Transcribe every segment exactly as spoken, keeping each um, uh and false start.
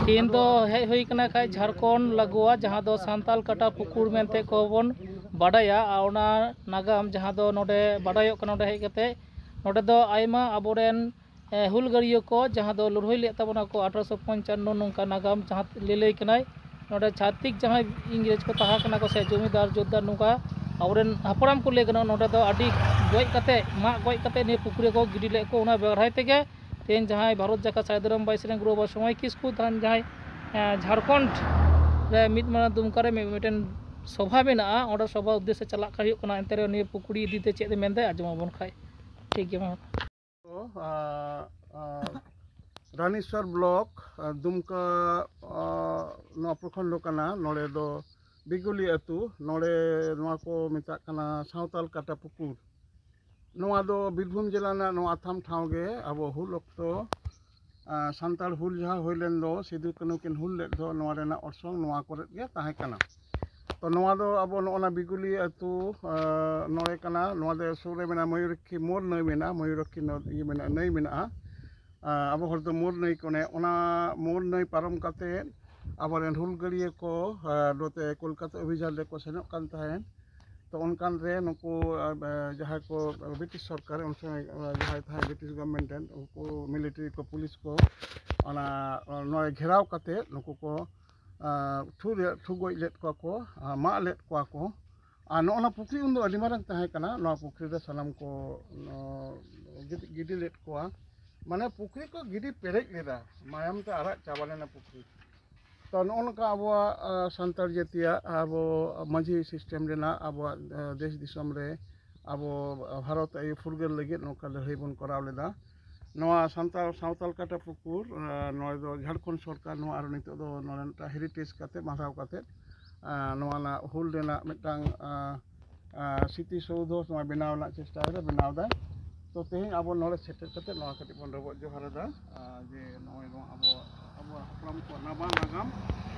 ᱛᱮᱦᱮᱧ ᱫᱚ ᱦᱮᱡ ᱦᱩᱭ ᱠᱟᱱᱟ ᱠᱷᱟᱡ ᱡᱷᱟᱲᱠᱷᱚᱸᱰ ᱞᱟᱜᱚᱣᱟ, ᱡᱟᱦᱟᱸ ᱫᱚ ᱥᱟᱱᱛᱟᱞ ᱠᱟᱴᱟ ᱯᱩᱠᱩᱨ ᱢᱮᱱᱛᱮ ᱠᱚ ᱵᱚᱱ ᱵᱟᱰᱟᱭᱟ᱾ ᱟᱨ ᱚᱱᱟ ᱱᱟᱜᱟᱢ ᱡᱟᱦᱟᱸ ᱫᱚ ᱱᱚᱰᱮ ᱵᱟᱰᱟᱭᱚᱜ ᱠᱟᱱᱟ, ᱱᱚᱰᱮ ᱦᱮᱡ ᱠᱟᱛᱮ ᱱᱚᱰᱮ ᱫᱚ ᱟᱭᱢᱟ ᱟᱵᱚᱨᱮᱱ, ᱮ, ᱦᱩᱞᱜᱟᱹᱨᱤᱭᱟᱹ ᱠᱚ, ᱡᱟᱦᱟᱸ ᱫᱚ ᱞᱟᱹᱲᱦᱟᱹᱭ ᱞᱮᱫ ᱛᱟᱵᱚᱱᱟ ᱠᱚ ᱟᱴᱷᱨᱚᱥᱚ ᱯᱚᱧᱪᱟᱱᱱᱚ, ᱱᱚᱝᱠᱟ ᱱᱟᱜᱟᱢ ᱡᱟᱦᱟᱸ ᱞᱟᱹᱞᱟᱹᱭ ᱠᱟᱱᱟᱭ᱾ ᱱᱚᱰᱮ ᱪᱷᱟᱛᱤᱠ ᱡᱟᱦᱟᱸᱭ ᱤᱝᱨᱮᱡᱽ ᱠᱚ ᱛᱟᱦᱮᱸ ᱠᱟᱱᱟ ᱠᱚ ᱥᱮ ᱡᱚᱢᱤᱫᱟᱨ ᱡᱳᱛᱫᱟᱨ, ᱱᱚᱝᱠᱟ ᱟᱵᱚᱨᱮᱱ ᱦᱟᱯᱲᱟᱢ ᱠᱚ ᱞᱟᱹᱭ ᱜᱟᱱᱚᱜᱼᱟ, ᱱᱚᱰᱮ ᱫᱚ ᱟᱹᱰᱤ ᱜᱚᱡ ᱠᱟᱛᱮ, ᱢᱟᱜ ᱜᱚᱡ ᱠᱟᱛᱮ ᱱᱤᱭᱟᱹ ᱯᱩᱠᱷᱨᱤ ᱠᱚ ᱜᱤᱰᱤ ᱞᱮᱫ ᱠᱚ᱾ ᱚᱱᱟ ᱵᱮᱲᱦᱟᱭ ᱛᱮᱜᱮ ᱛᱮᱦᱮᱧ ᱡᱟᱦᱟᱸᱭ ᱵᱷᱟᱨᱚᱛ ᱡᱟᱠᱟᱛ ᱥᱟᱭᱫᱟᱨᱟᱢ ᱵᱟᱭᱤᱥ ᱨᱮᱱ ᱜᱩᱨᱩ ᱵᱟᱵᱟ ᱥᱚᱢᱟᱭ ᱠᱤᱥᱠᱩ ᱛᱟᱦᱮᱱ ᱡᱟᱦᱟᱸᱭ, ᱮᱸ, ᱡᱷᱟᱲᱠᱷᱚᱸᱰ ᱨᱮ ᱢᱤᱫ ᱢᱟᱨᱟᱝ ᱫᱩᱢᱠᱟ ᱨᱮ ᱢᱤᱫ, ᱢᱤᱫᱴᱮᱱ ᱥᱚᱵᱷᱟ ᱢᱮᱱᱟᱜᱼᱟ, ᱚᱸᱰᱮ ᱥᱚᱵᱷᱟ ᱩᱫᱽᱫᱮᱥᱥᱚ ᱪᱟᱞᱟᱜ ᱠᱟᱱ ᱦᱩᱭᱩᱜ ᱠᱟᱱᱟ᱾ ᱮᱱᱛᱮ ᱨᱮᱦᱚᱸ ᱱᱤᱭᱟᱹ ᱯᱩᱠᱷᱨᱤ ᱤᱫᱤ ᱛᱮ ᱪᱮᱫ ᱮ ᱢᱮᱱᱫᱟᱭ ᱟᱸᱡᱚᱢ ᱟᱵᱚᱱ ᱠᱷᱟᱡ ᱴᱷᱤᱠ ᱜᱮᱭᱟ᱾ ᱢᱟ᱾ ᱟᱸ, ᱟᱸ, ᱨᱟᱱᱤᱥᱚᱨ ᱵᱞᱚᱠ, ᱟᱸ, ᱫᱩᱢᱠᱟ, ᱟᱸ, ᱱᱚᱣᱟ ᱯᱨᱚᱠᱷᱚᱸᱰ ᱠᱟᱱᱟ᱾ ᱱᱚᱰᱮ ᱫᱚ ᱵᱤᱜᱩᱞᱤ ᱟᱹᱛᱩ, ᱱᱚᱰᱮ ᱱᱚᱣᱟ ᱠᱚ ᱢᱮᱛᱟᱜ ᱠᱟᱱᱟ ᱥᱟᱶᱛᱟᱞ ᱠᱟᱴᱟ ᱯᱩᱠᱩᱨ᱾ ᱱᱚᱣᱟ ᱫᱚ ᱵᱤᱨᱵᱷᱩᱢ ᱡᱮᱞᱟ ᱨᱮᱱᱟᱜ ᱱᱚᱣᱟ ᱟᱛᱷᱟᱢ ᱴᱷᱟᱶ ᱜᱮ ᱟᱵᱚ ᱦᱩᱞ ᱚᱠᱛᱚ, ᱟᱸ, ᱥᱟᱱᱛᱟᱲ ᱦᱩᱞ ᱡᱟᱦᱟᱸ ᱦᱩᱭ ᱞᱮᱱ ᱫᱚ ᱥᱤᱫᱩ ᱠᱟᱹᱱᱦᱩ ᱠᱤᱱ ᱦᱩᱞ ᱞᱮᱫ ᱫᱚ, ᱱᱚᱣᱟ ᱨᱮᱱᱟᱜ ᱚᱨᱥᱚᱝ ᱱᱚᱣᱟ ᱠᱚᱨᱮ ᱜᱮ ᱛᱟᱦᱮᱸ ᱠᱟᱱᱟ᱾ ᱛᱚ ᱱᱚᱣᱟ ᱫᱚ ᱟᱵᱚ ᱱᱚᱜᱼᱚ ᱱᱟ ᱵᱤᱜᱩᱞᱤ ᱟᱹᱛᱩ, ᱟᱸ, ᱱᱚᱰᱮ ᱠᱟᱱᱟ᱾ ᱱᱚᱣᱟ ᱫᱚ ᱥᱩᱨ ᱨᱮ ᱢᱮᱱᱟᱜᱼᱟ ᱢᱚᱭᱩᱨᱟᱠᱠᱷᱤ ᱢᱳᱨ ᱱᱟᱹᱭ ᱢᱮᱱᱟᱜᱼᱟ, ᱢᱚᱭᱩᱨᱟᱠᱠᱷᱤ ᱱᱚ-, ᱤᱭᱟᱹ ᱢᱮᱱᱟᱜᱼᱟ, ᱱᱟᱹᱭ ᱢᱮᱱᱟᱜᱼᱟ᱾ ᱟᱸ, ᱟᱵᱚ ᱦᱚᱲ ᱫᱚ ᱢᱳᱨ ᱱᱟᱹᱭ ᱠᱚ ᱚᱱᱮ ᱚᱱᱟ ᱢᱳᱨ ᱱᱟᱹᱭ ᱯᱟᱨᱚᱢ ᱠᱟᱛᱮ ᱟᱵᱚᱨᱮᱱ ᱦᱩᱞᱜᱟᱹᱨᱤᱭᱟᱹ ᱠᱚ, ᱟᱸ, ᱱᱚᱛᱮ ᱠᱳᱞᱠᱟᱛᱟ ᱚᱵᱷᱤᱡᱟᱱ ᱨᱮᱠᱚ ᱥᱮᱱᱚᱜ ᱠᱟᱱ ᱛᱟᱦᱮᱸᱫ᱾ ᱛᱚ ᱚᱱᱠᱟᱱ ᱨᱮ ᱱᱩᱠᱩ, ᱟᱸ, ᱡᱟᱦᱟᱸᱭ ᱠᱚ ᱵᱨᱤᱴᱤᱥ ᱥᱚᱨᱠᱟᱨ ᱩᱱ ᱥᱚᱢᱚᱭ, ᱟᱸ, ᱡᱟᱦᱟᱸᱭ ᱛᱟᱦᱮᱸ ᱵᱨᱤᱴᱤᱥ ᱜᱚᱵᱷᱢᱮᱱᱴ ᱨᱮᱱ, ᱩᱱᱠᱩ ᱢᱤᱞᱤᱴᱟᱨᱤ ᱠᱚ, ᱯᱩᱞᱤᱥ ᱠᱚ ᱚᱱᱟ, ᱟᱸ, ᱱᱚᱰᱮ ᱜᱷᱮᱨᱟᱣ ᱠᱟᱛᱮ ᱱᱩᱠᱩ ᱠᱚ, ᱟᱸ, ᱴᱷᱩ ᱞᱮ-, ᱴᱷᱩ ᱜᱚᱡ ᱞᱮᱫ ᱠᱚᱣᱟ ᱠᱚ, ᱟᱸ, ᱢᱟᱜ ᱞᱮᱫ ᱠᱚᱣᱟ ᱠᱚ᱾ ᱟᱨ ᱱᱚᱜᱼᱚ ᱱᱟ ᱯᱩᱠᱷᱨᱤ ᱩᱱᱫᱚ ᱟᱹᱰᱤ ᱢᱟᱨᱟᱝ ᱛᱟᱦᱮᱸ ᱠᱟᱱᱟ᱾ ᱱᱚᱣᱟ ᱯᱩᱠᱷᱨᱤ ᱨᱮ ᱥᱟᱱᱟᱢ ᱠᱚ, ᱱᱚ-, ᱜᱤᱰᱤ, ᱜᱤᱰᱤ ᱞᱮᱫ ᱠᱚᱣᱟ᱾ ᱢᱟᱱᱮ ᱯᱩᱠᱷᱨᱤ ᱠᱚ ᱜᱤᱰᱤ ᱯᱮᱨᱮᱡ ᱞᱮᱫᱟ, ᱢᱟᱭᱟᱢ ᱛᱮ ᱟᱨᱟᱜ ᱪᱟᱵᱟ ᱞᱮᱱᱟ ᱯᱩᱠᱷᱨᱤ᱾ ᱛᱚ ᱱᱚᱜᱼᱚ ᱱᱚᱝᱠᱟ ᱟᱵᱚᱣᱟᱜ, ᱟ, ᱥᱟᱱᱛᱟᱲ ᱡᱟᱹᱛᱤᱭᱟᱜ ᱟᱵᱚ ᱢᱟᱹᱡᱷᱤ ᱥᱤᱥᱴᱮᱢ ᱨᱮᱱᱟᱜ ᱟᱵᱚᱣᱟᱜ, ᱟ, ᱫᱮᱥ ᱫᱤᱥᱚᱢ ᱨᱮ ᱟᱵᱚ ᱵᱷᱟᱨᱚᱛ ᱟᱭᱩ ᱯᱷᱩᱨᱜᱟᱹᱞ ᱞᱟᱹᱜᱤᱫ ᱱᱚᱝᱠᱟ ᱞᱟᱹᱲᱦᱟᱹᱭ ᱵᱚᱱ ᱠᱚᱨᱟᱣ ᱞᱮᱫᱟ᱾ ᱱᱚᱣᱟ ᱥᱟᱱᱛᱟᱲ ᱥᱟᱶᱛᱟᱞ ᱠᱟᱴᱟ ᱯᱩᱠᱩᱨ, ᱟ, ᱱᱚᱣᱟ ᱫᱚ ᱡᱷᱟᱲᱠᱷᱚᱸᱰ ᱥᱚᱨᱠᱟᱨ ᱱᱚᱣᱟ ᱟᱨᱚ ᱱᱤᱛᱚᱜ ᱫᱚ ᱱᱚᱰᱮ ᱢᱤᱫᱴᱟᱝ ᱦᱮᱨᱤᱴᱮᱡᱽ ᱠᱟᱛᱮ ᱢᱟᱱᱟᱣ ᱠᱟᱛᱮ, ᱟ, ᱱᱚᱣᱟ ᱨᱮᱱᱟᱜ ᱦᱩᱞ ᱨᱮᱱᱟᱜ ᱢᱤᱫᱴᱟᱝ, ᱟ, ᱟ, ᱥᱢᱨᱤᱛᱤ ᱥᱳᱣᱫᱷᱚ ᱱᱚᱣᱟ ᱵᱮᱱᱟᱣ ᱨᱮᱱᱟᱜ ᱪᱮᱥᱴᱟᱭᱮᱫᱟ, ᱵᱮᱱᱟᱣ ᱫᱟᱭ᱾ ᱛᱚ ᱛᱮᱦᱮᱧ ᱟᱵᱚ ᱱᱚᱰᱮ ᱥᱮᱴᱮᱨ ᱠᱟᱛᱮ ᱱᱚᱣᱟ ᱠᱟᱹᱴᱤᱡ ᱵᱚᱱ ᱰᱚᱵᱚᱜ ᱡᱚᱦᱟᱨ ᱮᱫᱟ, ᱟ, ᱡᱮ ᱱᱚᱜᱼᱚᱭ ᱱᱚᱣᱟ ᱟᱵᱚ, ᱟᱵᱚᱣᱟᱜ ᱦᱟᱯᱲᱟᱢ ᱠᱚᱣᱟᱜ ᱱᱟᱣᱟ ᱱᱟᱜᱟᱢ,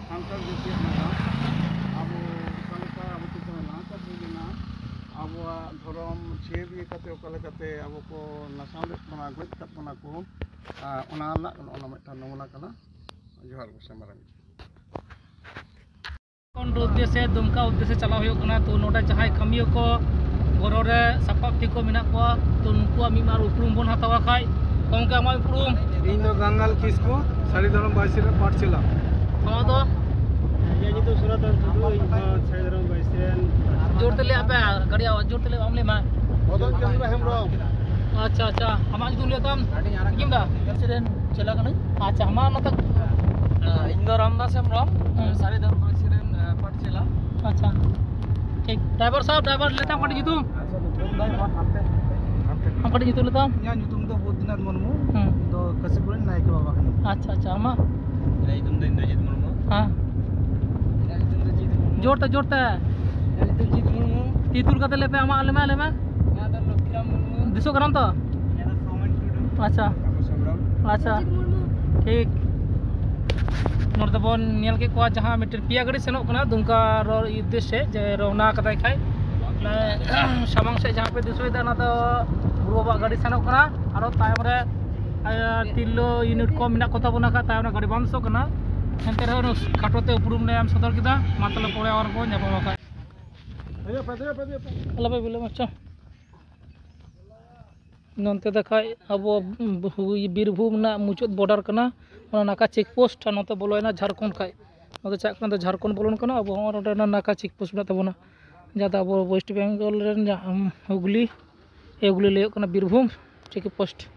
ᱥᱟᱱᱛᱟᱲ ᱡᱟᱹᱛᱤᱭᱟᱜ ᱱᱟᱜᱟᱢ, ᱟᱵᱚ ᱚᱠᱟ ᱞᱮᱠᱟ ᱟᱵᱚ ᱪᱮᱛᱟᱱ ᱨᱮ ᱱᱟᱦᱟᱪᱟᱨ ᱦᱩᱭ ᱞᱮᱱᱟ, ᱟᱵᱚᱣᱟᱜ ᱫᱷᱚᱨᱚᱢ ᱪᱷᱤᱭᱟᱹ ᱵᱤᱭᱟᱹ ᱠᱟᱛᱮ ᱚᱠᱟ ᱞᱮᱠᱟᱛᱮ ᱟᱵᱚ ᱠᱚ ᱱᱟᱥᱟᱣ ᱞᱮᱫ ᱵᱚᱱᱟ, ᱜᱚᱡ ᱠᱟᱫ ᱵᱚᱱᱟ ᱠᱚ, ᱟ, ᱚᱱᱟ ᱨᱮᱱᱟᱜ ᱱᱚᱜᱼᱚ ᱱᱚᱣᱟ ᱢᱤᱫᱴᱟᱝ ᱱᱚᱢᱩᱱᱟ ᱠᱟᱱᱟ᱾ ᱡᱚᱦᱟᱨ ᱜᱮ ᱥᱟᱢᱟᱨᱟᱝ᱾ ᱩᱫᱽᱫᱮᱥᱮ, ᱫᱩᱢᱠᱟ ᱩᱫᱽᱫᱮᱥᱮ ᱪᱟᱞᱟᱣ ᱦᱩᱭᱩᱜ ᱠᱟᱱᱟ᱾ ᱛᱚ ᱱᱚᱰᱮ ᱡᱟᱦᱟᱸᱭ ᱠᱟᱹᱢᱤᱭᱟᱹ ᱠᱚ ᱜᱚᱲᱚ ᱨᱮ ᱥᱟᱯᱟᱵ ᱛᱤ ᱠᱚ ᱢᱮᱱᱟᱜ ᱠᱚᱣᱟ, ᱛᱚ ᱱᱩᱠᱩᱣᱟᱜ ᱢᱤᱫ ᱵᱟᱨ ᱩᱯᱨᱩᱢ ᱵᱚᱱ ᱦᱟᱛᱟᱣᱟ ᱠᱷᱟᱡ᱾ ᱜᱚᱢᱠᱮ, ᱟᱢᱟᱜ ᱩᱯᱨᱩᱢ? ᱤᱧ ᱫᱚ ᱜᱟᱝᱜᱟᱞ ᱠᱤᱥᱠᱩ, ᱥᱟᱹᱨᱤ ᱫᱷᱚᱨᱚᱢ ᱵᱟᱭᱥᱤ ᱨᱮᱱ ᱯᱟᱴᱥᱮᱞᱟ᱾ ᱟᱢᱟᱜ ᱫᱚ? ᱤᱧᱟᱹᱜ ᱧᱩᱛᱩᱢ ᱥᱩᱱᱟᱛᱚᱱ ᱴᱩᱰᱩ, ᱤᱧ ᱦᱚᱸ ᱥᱟᱹᱨᱤ ᱫᱷᱚᱨᱚᱢ ᱵᱟᱭᱥᱤ ᱨᱮᱱ᱾ ᱡᱳᱨ ᱛᱮ ᱞᱟᱹᱭ ᱟᱯᱮ, ᱜᱟᱹᱰᱤ ᱟᱣᱟᱡ ᱡᱳᱨ ᱛᱮ ᱞᱟᱹᱭ ᱵᱟᱢ ᱞᱟᱹᱭ ᱢᱟ᱾ ᱵᱚᱫᱚᱱ ᱪᱚᱸᱫᱽᱨᱚ ᱦᱮᱢᱵᱨᱚᱢ᱾ ᱟᱪᱪᱷᱟ, ᱟᱪᱪᱷᱟ, ᱟᱢᱟᱜ ᱧᱩᱛᱩᱢ ᱞᱟᱹᱭ ᱛᱟᱢ? ᱟᱸᱡᱚᱢ ᱫᱟ? ᱵᱟᱭᱥᱤ ᱨᱮᱱ ᱪᱮᱞᱟ ᱠᱟᱹᱱᱟᱹᱧ᱾ ᱟᱪᱪᱷᱟ, ᱟᱢᱟᱜ ᱱᱚᱛᱮ? ᱤᱧ ᱫᱚ ᱨᱟᱢᱫᱟᱥ ᱦᱮᱢᱵᱨᱚᱢ, ᱦᱩᱸ᱾ ᱥᱟᱹᱨᱤ ᱫᱷᱚᱨᱚᱢ ᱵᱟᱭᱥᱤ ᱨᱮᱱ, ᱯᱟᱴᱥᱮᱞᱟ᱾ ᱟᱪᱪᱷᱟ, ᱴᱷᱤᱠ᱾ ᱰᱨᱟᱭᱵᱷᱟᱨ ᱥᱟᱦᱮᱵᱽ, ᱰᱨᱟᱭᱵᱷᱟᱨ ᱞᱟᱹᱭ ᱛᱟᱢ ᱠᱟᱹᱴᱤᱡ ᱧᱩᱛᱩᱢ? ᱟᱢ ᱠᱟᱹᱴᱤᱡ ᱧᱩᱛᱩᱢ ᱞᱟᱹᱭ ᱛᱟᱢ? ᱤᱧᱟᱹᱜ ᱧᱩᱛᱩᱢ ᱫᱚ ᱵᱳᱫᱷᱤᱱᱟᱛᱷ ᱢᱩᱨᱢᱩ᱾ ᱦᱩᱸ᱾ ᱤᱧ ᱫᱚ ᱠᱟᱥᱤᱯᱩᱨ ᱨᱮᱱ ᱱᱟᱭᱠᱮ ᱵᱟᱵᱟ ᱠᱟᱹᱱᱟᱹᱧ᱾ ᱟᱪᱪᱷᱟ, ᱟᱪᱪᱷᱟ, ᱟᱢᱟᱜ? ᱤᱧᱟᱹᱜ ᱧᱩᱛᱩᱢ ᱫᱚ ᱤᱱᱫᱨᱚᱡᱤᱛ ᱢᱩᱨᱢᱩ᱾ ᱦᱮᱸ᱾ ᱤᱧᱟᱹᱜ ᱧᱩᱛᱩᱢ ᱫᱚ ᱡᱤᱛ ᱢᱩᱨᱢᱩ᱾ ᱡᱳᱨ ᱛᱮ, ᱡᱳᱨ ᱛᱮ᱾ ᱤᱧᱟᱹᱜ ᱧᱩᱛᱩᱢ ᱡᱤᱛ ᱢᱩᱨᱢᱩ᱾ ᱛᱤ ᱛᱩᱞ ᱠᱟᱛᱮ ᱞᱟᱹᱭ ᱯᱮ, ᱟᱢᱟᱜ ᱞᱟᱹᱭ ᱢᱮ, ᱞᱟᱹᱭ ᱢᱮ᱾ ᱤᱧᱟᱹᱜ ᱫᱚ ᱞᱚᱠᱠᱷᱤᱨᱟᱢ ᱢᱩᱨᱢᱩ᱾ ᱫᱤᱥᱚᱜ ᱠᱟᱱᱟᱢ ᱛᱚ? ᱤᱧᱟᱹᱜ ᱫᱚ ᱥᱳᱢᱮᱱ ᱴᱩᱰᱩ᱾ ᱟᱪᱪᱷᱟ᱾ ᱛᱟᱯᱚᱥ ᱦᱮᱢᱵᱨᱚᱢ᱾ ᱟᱪᱪᱷᱟ᱾ ᱡᱤᱛ ᱢᱩᱨᱢᱩ᱾ ᱴᱷᱤᱠ᱾ ᱱᱚᱰᱮ ᱫᱚᱵᱚᱱ ᱧᱮᱞ ᱠᱮᱫ ᱠᱚᱣᱟ, ᱡᱟᱦᱟᱸ ᱢᱤᱫᱴᱮᱱ ᱯᱮᱭᱟ ᱜᱟᱹᱰᱤ ᱥᱮᱱᱚᱜ ᱠᱟᱱᱟ ᱫᱩᱢᱠᱟ ᱨᱳᱰ ᱩᱫᱽᱫᱮᱥᱮ, ᱡᱮ ᱨᱚᱣᱱᱟ ᱠᱟᱫᱟᱭ ᱠᱷᱟᱡ᱾ ᱢᱟᱱᱮ, ᱥᱟᱢᱟᱝ ᱥᱮᱫ ᱡᱟᱦᱟᱸ ᱯᱮ ᱫᱤᱥᱟᱹᱭᱮᱫᱟ, ᱚᱱᱟ ᱫᱚ ᱜᱩᱨᱩ ᱵᱟᱵᱟᱣᱟᱜ ᱜᱟᱹᱰᱤ ᱥᱮᱱᱚᱜ ᱠᱟᱱᱟ᱾ ᱟᱨᱚ ᱛᱟᱭᱚᱢ ᱨᱮ, ᱟᱨ ᱛᱤᱨᱞᱟᱹ ᱤᱭᱩᱱᱤᱴ ᱠᱚ ᱢᱮᱱᱟᱜ ᱠᱚ ᱛᱟᱵᱚᱱᱟ ᱠᱷᱟᱡ, ᱛᱟᱭᱚᱢ ᱨᱮ ᱜᱟᱹᱰᱤ ᱵᱟᱝ ᱫᱤᱥᱟᱹᱜ ᱠᱟᱱᱟ᱾ ᱮᱱᱛᱮ ᱨᱮᱦᱚᱸ ᱠᱷᱟᱴᱚ ᱛᱮ ᱩᱯᱨᱩᱢ ᱞᱮ ᱮᱢ ᱥᱚᱫᱚᱨ ᱠᱮᱫᱟ᱾ ᱢᱟ ᱛᱟᱦᱞᱮ ᱯᱚᱨᱮ ᱟᱨ ᱵᱚᱱ ᱧᱟᱯᱟᱢᱟ ᱠᱷᱟᱡ᱾ ᱟᱞᱚᱯᱮ ᱵᱤᱞᱚᱢᱟ, ᱪᱚ᱾ ᱱᱚᱱᱛᱮ ᱫᱚ ᱠᱷᱟᱡ ᱟᱵᱚ ᱵᱤᱨᱵᱷᱩᱢ ᱨᱮᱱᱟᱜ ᱢᱩᱪᱟᱹᱫ ᱵᱚᱰᱟᱨ ᱠᱟᱱᱟ, ᱚᱱᱟ ᱱᱟᱠᱟ ᱪᱮᱠ ᱯᱳᱥᱴ, ᱟᱨ ᱱᱚᱛᱮ ᱵᱚᱞᱚᱭᱮᱱᱟ ᱡᱷᱟᱲᱠᱷᱚᱸᱰ ᱠᱷᱟᱡ᱾ ᱱᱚᱛᱮ ᱪᱟᱞᱟᱜ ᱠᱟᱱᱟ ᱫᱚ ᱡᱷᱟᱲᱠᱷᱚᱸᱰ ᱵᱚᱞᱚᱱ ᱠᱟᱱᱟ᱾ ᱟᱵᱚ ᱦᱚᱸ ᱱᱚᱰᱮ ᱱᱟᱠᱟ ᱪᱮᱠ ᱯᱳᱥᱴ ᱢᱮᱱᱟᱜ ᱛᱟᱵᱚᱱᱟ, ᱡᱟᱦᱟᱸ ᱫᱚ ᱟᱵᱚ ᱳᱭᱮᱥᱴ ᱵᱮᱝᱜᱚᱞ ᱨᱮᱱ ᱡᱟᱦᱟᱸ ᱦᱩᱜᱽᱞᱤ, ᱮ ᱦᱩᱜᱽᱞᱤ ᱞᱟᱹᱭᱚᱜ ᱠᱟᱱᱟ ᱵᱤᱨᱵᱷᱩᱢ ᱪᱮᱠ ᱯᱳᱥᱴ᱾